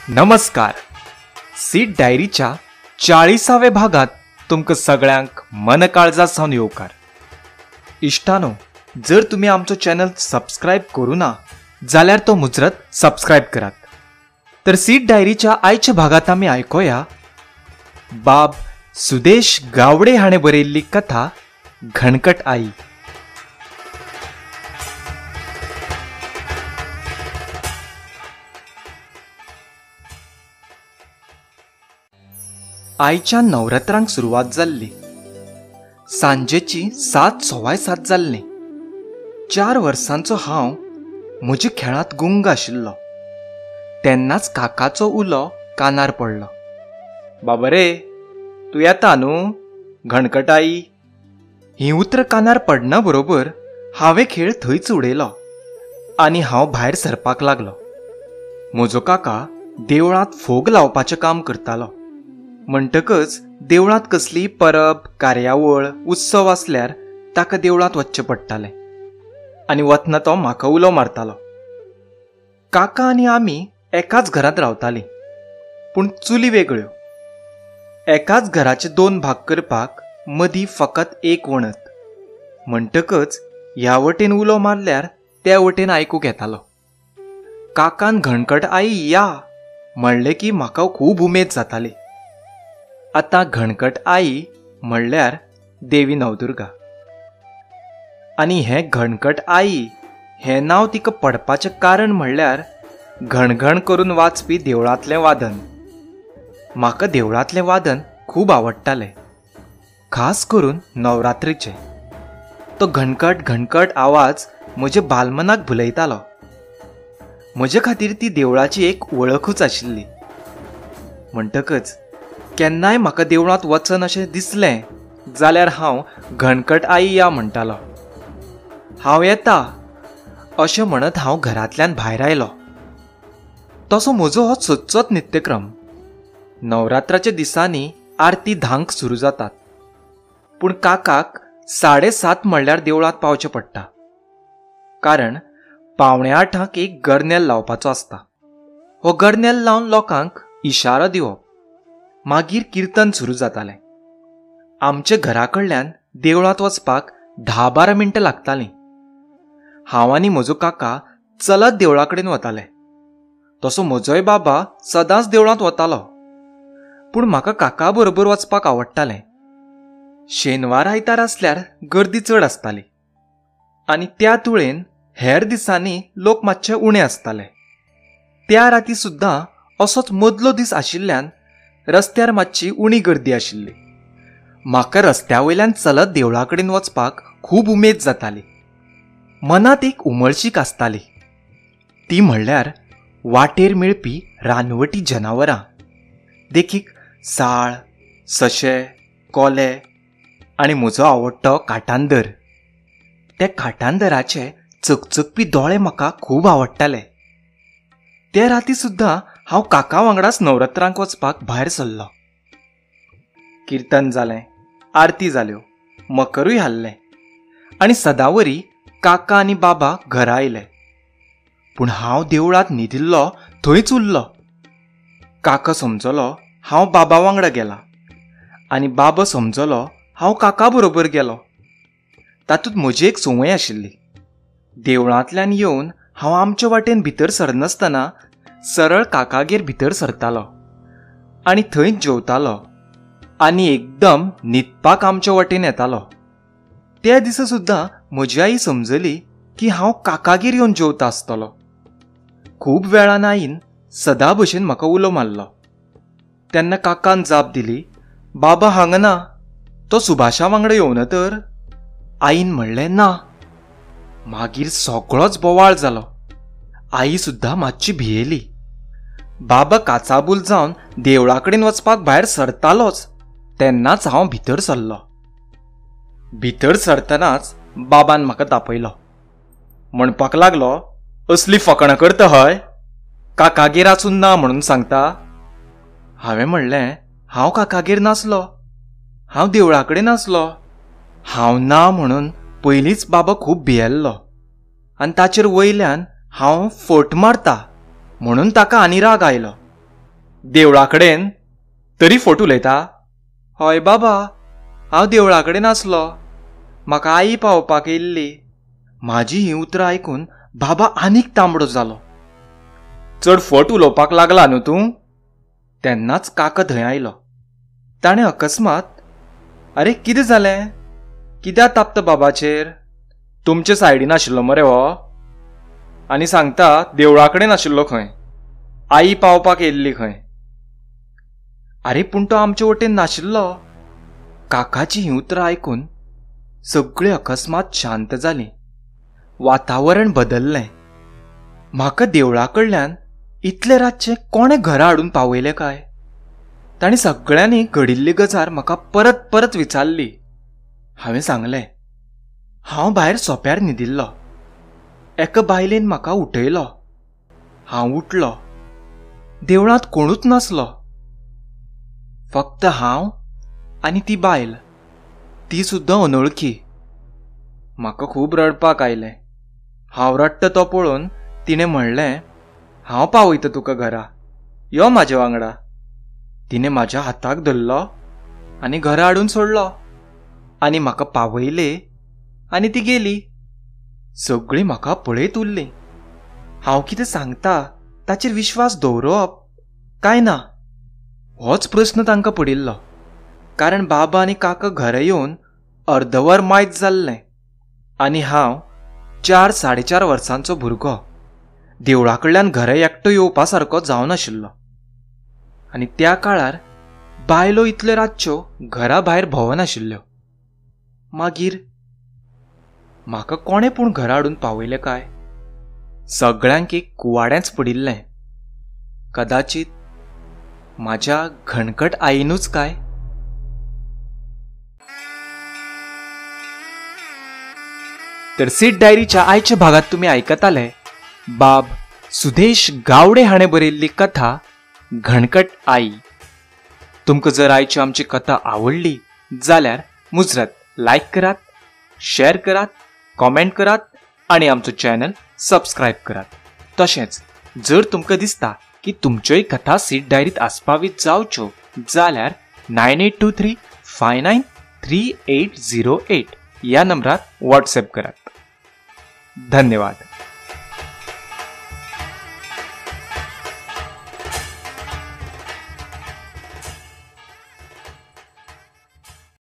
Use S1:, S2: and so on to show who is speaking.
S1: नमस्कार. सीट डायरीच्या 40व्या भागात तुमकां सगळ्यांक मनकाळजा सावन येवकार. इश्टानो, जर तुमी आमचो चॅनल सबस्क्रायब करूं ना जाल्यार तो मुजरत सबस्क्रायब करात. तर सीट डायरीच्या आयच्या भागात आमी आयकोया बाब सुदेश गावडे हाणें बरयल्ली कथा घणकट आई. आयच्या नवरात्रांक सुरवात जाल्ली. सांजेची 7 सवाय 7 जाल्ली. 4 वर्सांचो हांव म्हज्या खेळांत गुंग आशिल्लो. तेन्नाच काकाचो उलो कानार पडलो. बाबा रे, तूं येता न्हू घणकट आई. हीं उतरां कानार पडना बरोबर हांवें खेळ थंयच उडयलो आनी हांव भायर सरपाक लागलो. म्हजो काका देवळांत फोग लावपाचें काम करतालो. म्हणटकच देवळांत कसलीय परब, कार्यावळ, उत्सव आसल्यार ताका देवळांत वचचें पडटालें आनी वतना तो म्हाका उलो मारतालो. काका आनी आमी एकाच घरांत रावतालीं, पूण चुली वेगळ्यो. एकाच घराचे 2 भाग करपाक मदीं फकत एक वणत. म्हणटकच ह्या वटेन उलो मारल्यार त्या वटेन आयकूंक येतालो. काकान घणकट आई या म्हणलें की म्हाका खूब उमेद जाताली. आतां घणकट आई म्हणल्यार देवी नवदुर्गा. आनी हें घणकट आई हें नांव तिका पडपाचें कारण म्हणल्यार घणघण करून वाजपी देवळांतलें वादन. म्हाका देवळांतलें वादन खूब आवडटालें, खास करून नवरात्रीचें. तो घणकट घणकट आवाज म्हज्या बालमनाक भुलयतालो. म्हजे खातीर ती देवळाची एक वळखूच आशिल्ली. म्हणटकच केन्नाय म्हाका देवळांत वचन अशें दिसलें जाल्यार हांव घणकट आई या म्हणटालो. हांव येता अशें म्हणत हांव घरांतल्यान भायर आयलो. तसो म्हजो हो सदचोच नित्यक्रम. नवरात्राच्या दिसांनी आरती 10 सुरू जातात, पूण काकाक 7:30 म्हणल्यार देवळांत पावचें पडटा, कारण 7:45 एक गर्नेल लावपाचो आसता. हो गर्नेल लावन लोकांक इशारो दिवप. मागीर किर्तन सुरू जातालें. आमच्या घरा कडल्यान देवळांत वचपाक 10-12 मिनटां लागतालीं. हांव आनी म्हजो काका चलत देवळा कडेन वताले. तसो म्हजोय बाबा सदांच देवळांत वतालो, पूण म्हाका काका बरोबर वचपाक आवडटालें. शेनवार आयतार आसल्यार गर्दी चड आसताली आनी त्या तुळेन हेर दिसांनी लोक मातशे उणे आसताले. त्या राती सुद्दां असोच मदलो दीस आशिल्ल्यान रस्त्यार मातशी उणी गर्दी आशिल्ली. म्हाका रस्त्या वयल्यान चलत देवळा कडेन वचपाक खूब उमेद जाताली. मनांत एक उमळशीक आसताली, ती म्हणल्यार वाटेर मेळपी रानवटी जनावरां, देखीक साळ, सशे, कोले आनी म्हजो आवडटो काटांदर. त्या काटांदराचे चकचकपी दोळे म्हाका खूब आवडटाले. ते राती सुद्दां हांव काका वांगडाच नवरात्रांक वचपाक भायर सरलो. किर्तन जालें, आरती जाल्यो, मकरूय हाल्लें आनी सदांवरी काका आनी बाबा घरा आयले. पूण हांव देवळांत न्हिदिल्लो थंयच उरलो. काका समजलो हांव बाबा वांगडा गेला आनी बाबा समजलो हांव काका बरोबर गेलो. तातूंत म्हजी एक संवय आशिल्ली. देवळांतल्यान येवन हांव आमचे वाटेन भितर सरनासतना सरळ काकागेर भितर सरतालो आनी थंयच जेवतालो आनी एकदम न्हिदपाक आमचे वाटेन येतालो. त्या दिसा सुद्दां म्हजी आई समजली की हांव काकागेर येवन जेवता आसतलो. खूब वेळान आईन सदां भशेन म्हाका उलो मारलो. तेन्ना काकान जाप दिली, बाबा हांगा ना, तो सुभाषा वांगडा येवना तर? आईन म्हणलें ना. मागीर सगळोच बोवाळ जालो. आई सुद्दां मातशी भियेली. बाबा काचाबूल जावन देवळा कडेन वचपाक भायर सरतालोच तेन्नाच हांव भितर सरलो. भितर सरतनाच बाबान म्हाका तापयलो. म्हणपाक लागलो, असली फकाणां करता हय, काकागेर आसून ना म्हणून सांगता? हांवें म्हणलें, हांव काकागेर नासलो, हांव देवळा कडेन आसलो. हांव ना म्हणून पयलींच बाबा खूब भियेल्लो आनी ताचेर वयल्यान हांव फट मारता म्हणून ताका आनी राग आयलो. देवळा कडेन? तरी फट उलयता? हय बाबा, हांव देवळा कडेन आसलो, म्हाका आई पावपाक येयल्ली. म्हाजी हीं उतरां आयकून बाबा आनीक तांबडो जालो. चड फट उलोवपाक लागला न्हू तूं? तेन्नाच काका थंय आयलो. ताणें अकस्मात, आरे कितें जालें, कित्याक तापता बाबाचेर? तुमचे सायडीन आशिल्लो मरे हो, आनी सांगता देवळा कडेन आशिल्लो खंय, आई पावपाक येयल्ली खंय. आरे पूण तो आमचे वटेन नाशिल्लो. काकाची हीं उतरां आयकून सगळीं अकस्मात शांत जालीं. वातावरण बदल्लें. म्हाका देवळा कडल्यान इतले रातचें कोणें घरा हाडून पावयलें काय? तांणी सगळ्यांनी घडिल्ली गजाल म्हाका परत परत विचारली. हांवें सांगलें, हांव भायर सोप्यार न्हिदिल्लो. एका बायलेन म्हाका उठयलो. हांव उठलो. देवळांत कोणूच नासलो, फक्त हांव आनी ती बायल, ती सुद्दां अनोळखी. म्हाका खूब रडपाक आयलें. हांव रडटा तो पळोवन तिणें म्हणलें, हांव पावयता तुका घरा, यो म्हाजे वांगडा. तिणें म्हाज्या हाताक धरलो आनी घरा हाडून सोडलो आनी म्हाका पावयले आनी ती गेली. सगळीं म्हाका पळयत उरलीं. हांव कितें सांगता ताचेर विश्वास दवरप काय ना होच प्रस्न तांकां पडिल्लो. कारण बाबा आनी काका घरा येवन अर्दवर मायत जाल्लें आनी हांव 4 साडे 4 वर्सांचो भुरगो देवळा कडल्यान घरा एकटो येवपा सारको जावनाशिल्लो. आनी त्या काळार बायलो इतल्यो रातच्यो घरा भायर भोंवनाशिल्ल्यो. मागीर म्हाका कोणें पूण घरा हाडून पावयलें काय? सगळ्यांक एक कुवाडेंच पडिल्लें. कदाचित म्हाज्या घणकट आईनूच काय? तर सीट डायरीच्या आयच्या भागात तुमी आयकताले बाब सुदेश गावडे हाणें बरयल्ली कथा घणकट आई. तुमकां जर आयची आमची कथा आवडली जाल्यार मुजरत लायक करात, शेअर करात, कॉमेंट करात आनी आमचो चॅनल सबस्क्रायब करात. तशेंच जर तुमकां दिसता की तुमच्योय कथा सीट डायरीत आस्पावीत जावच्यो जाल्यार 9823 593808 ह्या नंबरार व्हॉट्सएप करात. धन्यवाद.